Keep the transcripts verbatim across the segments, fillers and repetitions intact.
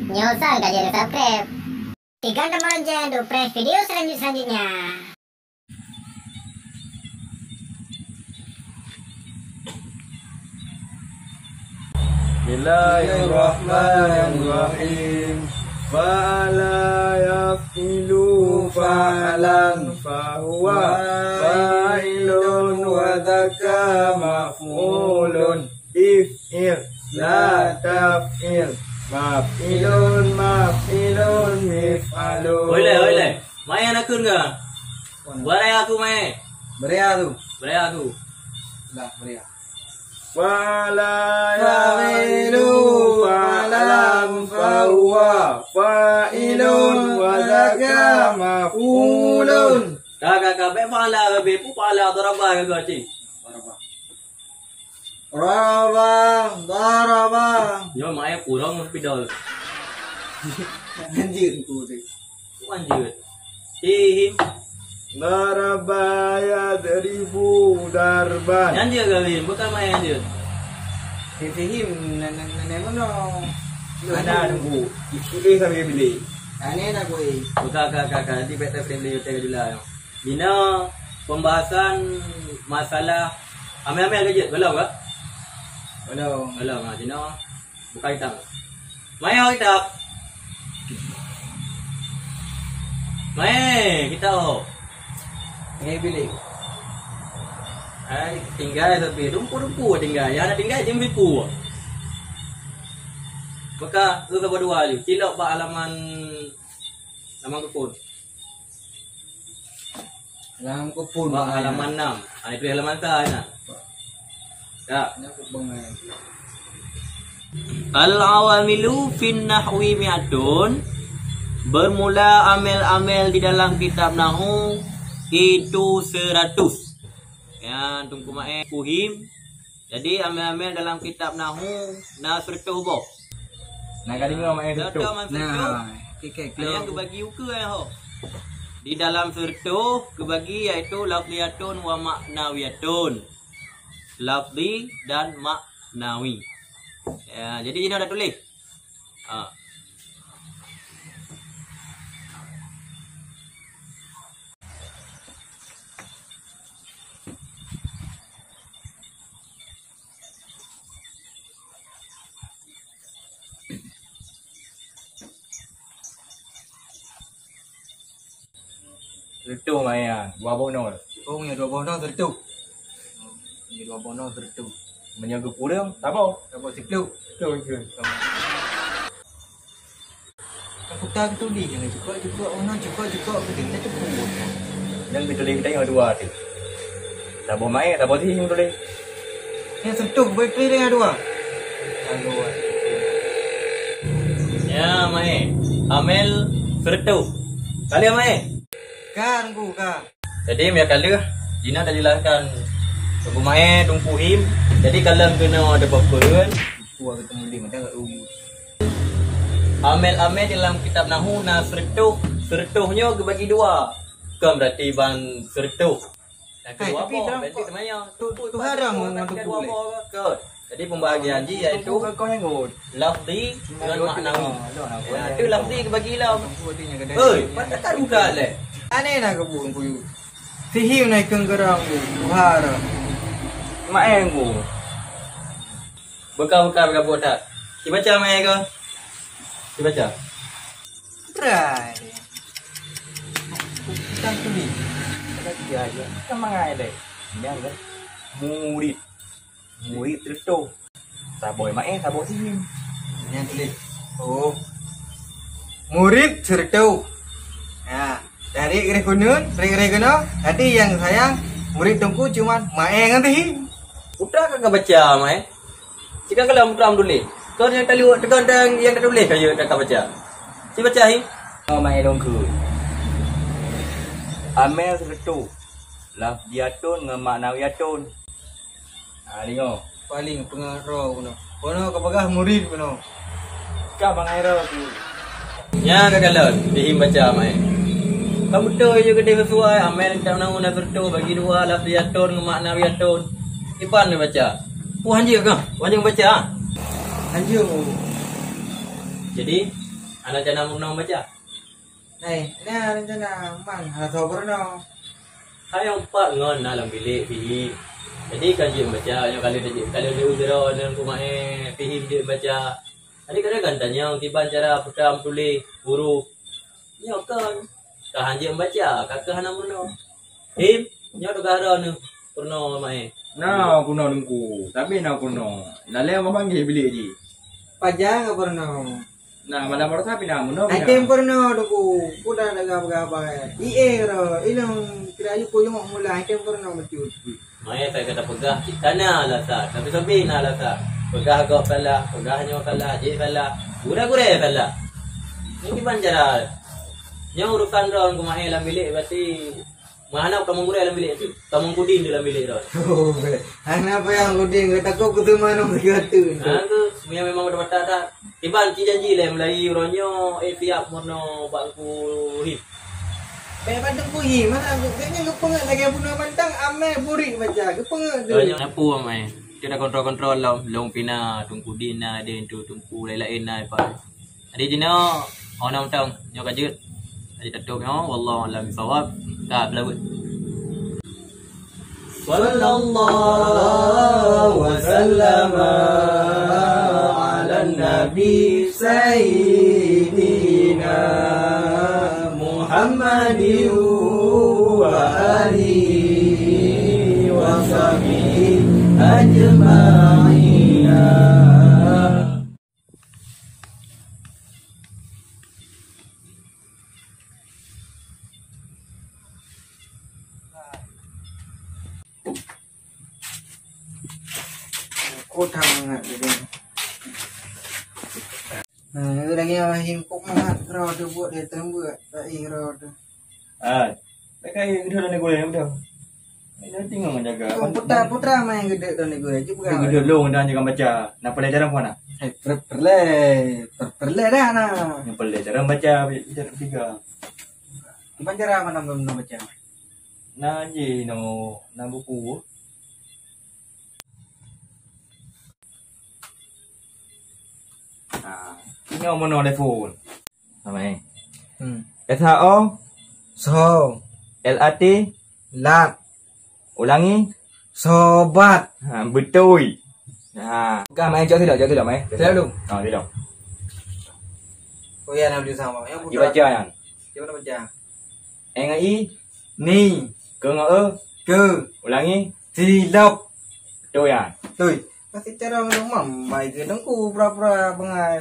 Nyoe sang ka jadi subscribe. Tiga teman lonceng untuk press video selanjut-selanjutnya. Bismillahirrahmanirrahim. Fa'ala yaf'ilu fa'lan fahuwa fa'ilun wa dzaka maf'ulun. If'il, la taf'il. Maf'ilun, maf'ilun, mif'alun. Oi lé, oi lé. Mai aneuk kheun ka? Beurai aku mai. Beurai aku. Beurai aku. Dah, beurai. Fa'ala yaf'ilu fa'lan fahuwa fa'ilun wa dzaka maf'ulun. Ka, ka, ka, bèk fa'ala, bèk pu fa'ala, daraba ka, ka, cing. Daraba. Daraba, daraba. Nyoe mai kurang spidol. Anjir, ku tu. Anjir. Him. Daraba yadribu darban. Nyan jeuet kawin, bukan main jeuet. Him, him, nan, nan, nan, nan, mana? Mana nunggu? Ikut eh sambil beli. Ane nak kui. Bukan, ka, ka, ka. Nanti beta friendly hotel dulu lah. Dina pembahasan masalah amel-amel gadget, belum ka? Belum. Belum, ha, dina buka kitab. Mai kitab. Mai kitab. Ni bilik. Hai, tinggai tapi dumpu-dumpu tinggai. Yang ada tinggai jeng bipu. Maka tu sabar dua je. Cilok bak halaman, halaman kepun. Halaman kepun. Bak halaman enam. Ah, itu halaman ka na. Ya. Al-awamilu fin nahwi mi'atun. Bermula amel-amel di dalam kitab nahu itu seratus. Ya, Teungku Maé kuhim. Jadi amel-amel dalam kitab nahu na seratus boh. Na ka deungoe Maé seratus. Nah, kikek. Ada yang kebagi ukeue ya ho. Di dalam seratus kebagi yaitu lafziyatun wa maknawiyatun. Lafzi dan maknawi. Ya, jadi inoe dah tulis. Ha. Seratus maya, dua boh nol. Oh, ya, dua boh nol seratus. Ya, dua boh nol seratus. Meunyoe geukureueng, saboh. Saboh siploh. Betul, betul. Aku tak tulis, jangan cukok, cukok, oh no, cukok, cukok, betul, kita cukok. Dan betul, kita yang dua tu. Saboh main, saboh sih yang tulis. Yang sentuh, boleh pilih dengan dua. Lalu, Ya, Mae. Amel seratus. Kali ya, Mae? Ka, Teungku, ka. Jadi, meunyo ka lheueh, Dina dah jelaskan Teungku Mae, Teungku Him. Jadi, kalon keunoe ada peue-peue. Dua ketemu lima, dah kat rumah. Amel-amel dalam kitab Nahu na seratus. Seratus nyoe geubagi dua. Kon berarti ban seratus. Hai, tapi dah berarti namanya. Tu, tu, tu haram ngon tu boleh. Jadi pembahagian ji iaitu lafzi dan maknawi. Ya, tu lafzi kebagi lah. Oi, patah tak buka leh. Aneh nak kebun kuyu. Sihim naik kenggerang tu. Haram. Maeng ku. Beka-beka gabuk that. Sibaca mai ka? Sibaca. Trai. Bukan tulis. Kata dia aja. Bukan mangai deh. Ini kan murid. Murid tertuh. Saboh maeng, saboh sihim. Ini yang tulis. Oh. Murid tertuh. Ya. Dari garis kunun, dari garis kunun. Tadi yang sayang murid tungku cuman maeng ngan sihim. Putra ka baca mai. Sikan kalam putra tulis. Kau yang tadi tekan yang, yang tulis kaya tak baca. Si baca hi. Oh, mai dongku. Amel seratus. Lafziyatun ngon maknawiyatun. Ha, deungoe. Paling pengaruh kena. Kono ka peugah murid kena. Ka bangai roh tu. Nya ka galon, dihim baca mai. Ka beutôi je geude sesuai, amel kitab Nahu na seratus bagi dua, lafziyatun ngon maknawiyatun. Iban dia baca. Puh hanjeuet kah? Puh hanjeuet baca? Hanjeuet. Jadi, Hana rencana meurunoe baca? Eh, na rencana mang hana soe peurunoe. Hai empat ngon na lam bilék Fihim. Jadi kan jeuet baca, nyoe kalau jeuet, kalau jeuet ujoe nang kumae Fihim jeuet baca. Jadi kadang kan tanyong kiban cara peugah tuléh huruf. Nyoe kan ka hanjeuet baca, ka keuh hana meurunoe. Him, nyoe tugaih droeneuh peurunoe maé. Na peurunoe Teungku, tapi na peurunoe. Lalée memanggil bilék jih. Pajan ka peurunoe? Nah, malam baroesa pih na meurunoe. Hai tem peurunoe Teungku, kuda daga peugah-peugah. Ié ro, ilong kira ayu puyueng mula, hai tem peurunoe bacut. Maé ka gata peugah cit kana alasan, tapi sabe na alasan. Peugah gob salah, peugah nyoe salah, jih salah, gurée-gurée salah. Nyoe kiban cara? Nyoe urusan droe kumae lam bilék berarti meuhana tamong gurée lam bilék tu. Tamong kudin di lam bilék droe. Hana payah kudin, takot kuteuma nong tiga tu. Ha tu, meunyo memang udah batat dah. Kiban ci janji lé mulai uroe nyoe, eh, siap meurunoe bak Teungku Him. Bèk bak Teungku Him, mana geupeungeut lagèe bunoe mantong, amé burit baca, geupeungeut tu. Nyapu amai. Kita kontrol-kontrol lom, lom pina, Teungku Din na, ada tu, Teungku lain-lain na, apa. Jadi jinoe, oh, na mantong, nyoe ka jeuet. Jadi tutup nyoe, wallahu a'lam bishawab. Ka pelawet. Sallallahu wasallam ala nabi sayyidina Muhammadin wa alihi wa sahbihi ajma'ina. Kotang sangat dia. Nah, lagi yang himpuk sangat, roh tu buat dia tembok, tak ih roh tu. Ah, tak kaya kita dah negara yang dah. Ina tinggal menjaga. Kau putra, putra main gede dan negara je bukan. Gede long dan jangan baca. Nak pelajaran pun nak? Eh, per-, perle, per-, perle dah nak. Yang pelajaran baca, baca tiga. Gimana cara mana belum baca? Na ji no, na buku. Ha, nyoe meunoe telepon. Sama eh. Hmm. S H O. So. L A T. Lat. Ulangi. Sobat. Ha, beutôi. Ha. Bukan main jauh tidak, jauh tidak main. Tidak dulu. Ha, tidak. Oh ya, nak beli sama. Yang budak. Dibaca yang. Siapa nak baca? N I, ni, ke ngon e, ke. Ulangi, silop. Betul ya? Betul. Pasti cara ngomong mambai ke dengku pura-pura bengai.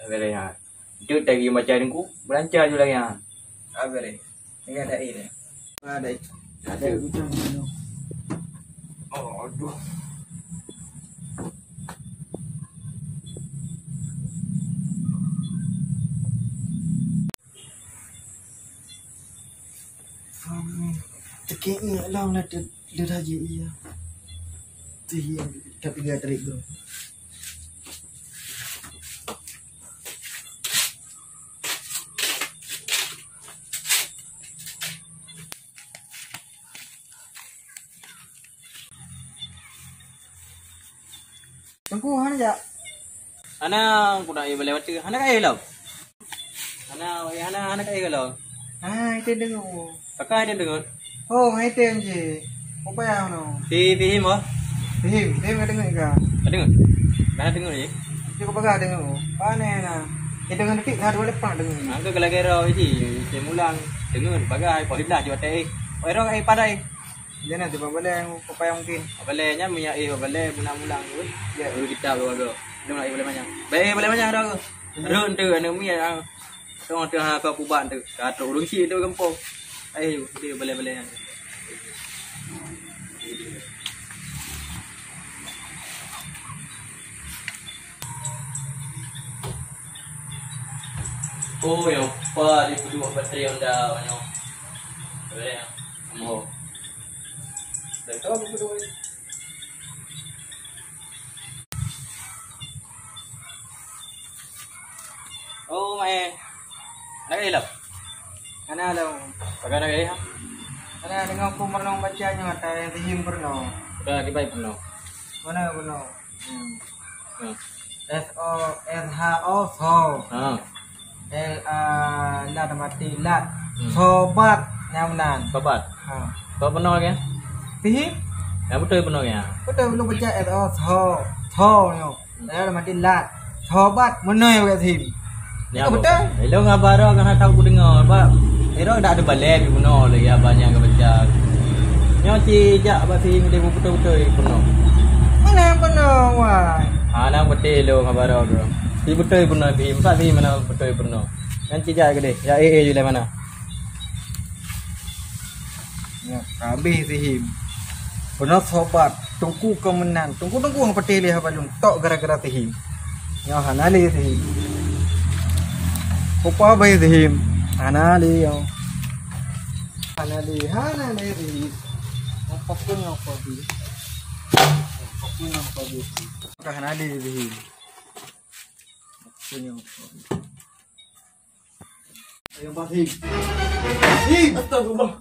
Betul ya. Itu tadi baca dengku, belancar je lagi ha. Apa ni? Ingat dah ini. Ada. Ada. Oh, aduh. Tekik ni lah lah de de dah je iya. Tu iya tapi enggak tarik bro. Teungku, hana jak? Hana, aku nak ié balai mata. Hana ka ié lom? Hana, eh, hana, hana ka ié lom? Ha, itu dengar. Pakon itu dengar? Oh, hai tem je. Apa yang no? Si Fihim, oh? Fihim, Fihim ka dengar ke? Ka dengar? Ka dengar je? Cuba peugah dengar. Pane na? Itu dengar detik, dah dua lepas dengar. Angka kalau kira je, saya mulang. Dengar, bagai, pok lima belas je batai. Pok era, eh, padai. Jangan tu, bak balai, bak balai mungkin. Bak balai nyan minyak eh, bak balai guna mulang tu. Ya. Dulu kita tu ada. Dia nak bak balai manyang. Baik, bak balai manyang dah. Run tu, aneuk mi ah. Tengok tu ha, kau puban tu. Ka trok ureueng cik tu gampông. Ayo, dia bak balai-balai nyan. Oh, yang pa dia peuduek bateri Honda nyoe. Boleh ya? Oh. Dah tahu apa peuduek. Oh, mai. Nak kaya lom? Hana lom. Pakai nak kaya? Hana, deungoe ku meureunoe baca nyoe, ata nyang teuhiem peurunoe. Pakai akibat peurunoe. Mana peurunoe? Hmm. Hmm. S O, S H O, so. Ha. L A, lat mati, lat. Hmm. Sobat, nyang meunan. Sobat. Ha. Sobat peunoh lagèe? Sihim. Nyang beutôi peunoh lagèe? Beutôi, belum baca S O, so. So, nyoe. Lat mati, lat. Sobat, meunoe bak sihim. Ya, beutôi. Ilôn haba droe ka hana tau kudeungoe, bak. Droe dak ada balèe pih peunoh lagèe haba nyang ka baca. Nyoe ci jak bak sihim deh beutôi-beutôi peunoh. Mana peunoh, wai? Ha, na beutôi lôn haba droe. Ci beutôi peunoh sihim, bak sihim mana beutôi peunoh. Nyan ci jak keudeh, jak eh eh ju lé mana. Nyoe, ka habéh sihim. Peunoh sobat, teungku keu meunan. Teungku-teungku nyang patéh lé haba lôn, tok gara-gara sihim. Nyoe hana lé sihim. Peue habéh sihim. Hana lé nyoe. Hana lé, hana lé sihim. Apapun nyang kau beli. Apapun nyang kau beli. Ka hana lé sihim. Apapun nyang kau beli. Ayo, Bah, sihim. Sihim. Astagfirullah.